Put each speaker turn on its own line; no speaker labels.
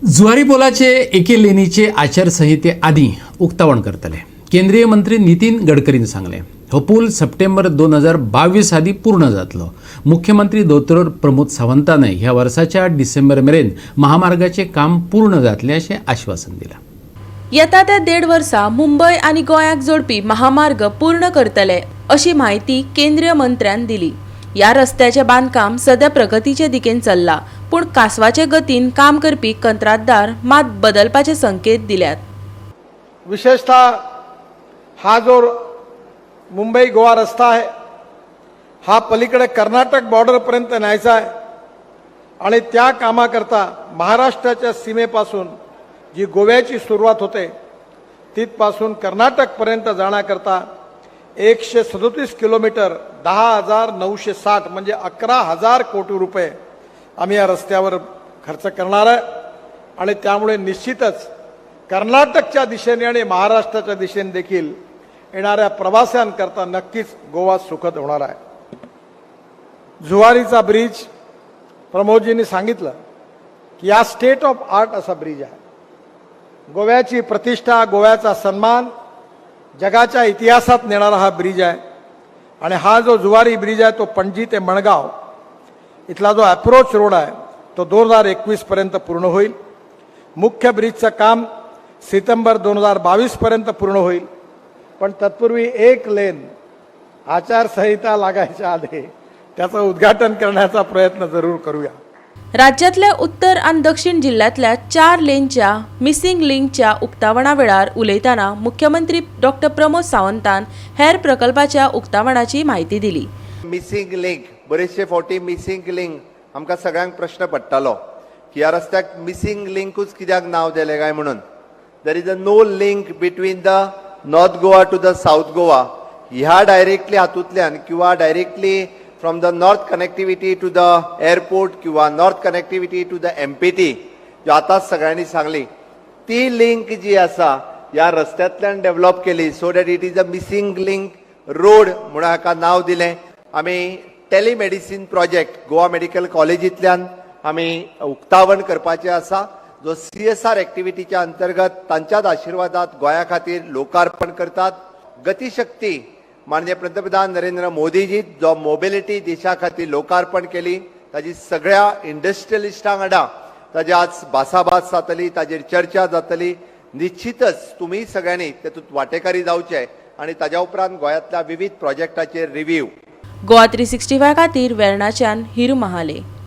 जुवारी पुलाचे एके लेनीचे आचारसंहिते आदीं उक्तावण करतले. केंद्रीय मंत्री नितीन गडकरीन सांगलें, हो पूल सप्टेंबर 2022 आदीं पूर्ण जातलो. मुख्यमंत्री दोतोर प्रमोद सावंतानय ह्या वर्साच्या डिसेंबर मेरेन महामार्गाचें काम पूर्ण जातलें अशें आश्वासन दिलां.
येता त्या देड वर्सा मुंबय आनी गोंयाक जोडपी महामार्ग पूर्ण करतले अशी म्हायती केंद्रीय मंत्र्यान दिली. ह्या रस्त्याचें बांदकाम सध्या प्रगतीचे दिकेन चल्लां, पूण कासवाचे गतीन काम करपी कंत्राटदार मात बदलपाचे संकेत दिल्यात.
विशेषतः हा जो मुंबई गोवा रस्ता आहे, हा पलीकडे कर्नाटक बॉर्डरपर्यंत न्यायचा आहे आणि त्या कामाकरता महाराष्ट्राच्या सीमेपासून जी गोव्याची सुरुवात होते, तिथपासून कर्नाटकपर्यंत जाण्याकरता 137 किलोमीटर, 10,960 म्हणजे 11,000 कोटी रुपये आम्ही या रस्त्यावर खर्च करणार आहे. आणि त्यामुळे निश्चितच कर्नाटकच्या दिशेने आणि महाराष्ट्राच्या दिशेने देखील येणाऱ्या प्रवाशांकरता नक्कीच गोवा सुखद होणार आहे. जुवारीचा ब्रिज, प्रमोदजींनी सांगितलं की या स्टेट ऑफ आर्ट असा ब्रिज आहे. गोव्याची प्रतिष्ठा, गोव्याचा सन्मान जगाच्या इतिहासात नेणारा हा ब्रिज आहे. आणि हा जो जुवारी ब्रिज आहे, तो पणजी ते मणगाव इथला जो अप्रोच रोड आहे, तो 2021पर्यंत पूर्ण होईल. मुख्य ब्रिजचं काम सप्टेंबर 2022पर्यंत पूर्ण होईल. पण तत्पूर्वी एक लेन आचारसंहिता लागायच्या आधी त्याचं उद्घाटन करण्याचा प्रयत्न जरूर करूया.
राज्यातल्या उत्तर आनी दक्षिण जिल्ह्यांतल्या चार लेनच्या मिसिंग लिंकच्या उक्तावणा वेळार उलयतना मुख्यमंत्री डॉ प्रमोद सावंतान हेर प्रकल्पाच्या उक्तावणाची म्हायती दिली.
मिसिंग लिंक, बरेचशे फावटी मिसिंग लिंक आमकां सगळ्यांक प्रश्न पडटालो की ह्या रस्त्याक मिसिंग लिंकूच कित्याक नांव दिलें काय म्हणून. There is a no link between the North Goa to the South Goa. ह्या डायरेक्टली हातूंतल्यान किंवा directly from the north connectivity to the airport किंवा north connectivity to the MPT, ज्यो आतांच सगळ्यांनी सांगली, ती लिंक जी आसा ह्या रस्त्यांतल्यान डेव्हलप केली, so that it is a missing link road म्हणून हाका नांव दिलें. आमी टेलिमेडिसीन प्रोजेक्ट गोवा मेडिकल कॉलेजींतल्यान आमी उक्तावण करपाचें आसा, जो सीएसआर एक्टिविटीच्या अंतर्गत तांच्याच आशिर्वादात गोंया खातीर लोकार्पण करतात. गतिशक्ती, माननीय पंतप्रधान नरेंद्र मोदीजी जो मोबिलिटी देशा खातीर लोकार्पण केली, ताजी सगळ्या इंडस्ट्रियलिस्टां वांगडा ताजी आज भासाभास जातली, ताजेर चर्चा जातली. निश्चितच तुमी सगळ्यांनी तेतूंत वांटेकारी जावचे आनी ताज्या उपरांत गोंयांतल्या विवीध प्रोजेक्टाचेर रिव्यू.
गोवा 365 खातीर वेर्णाच्यान हिरू महाले.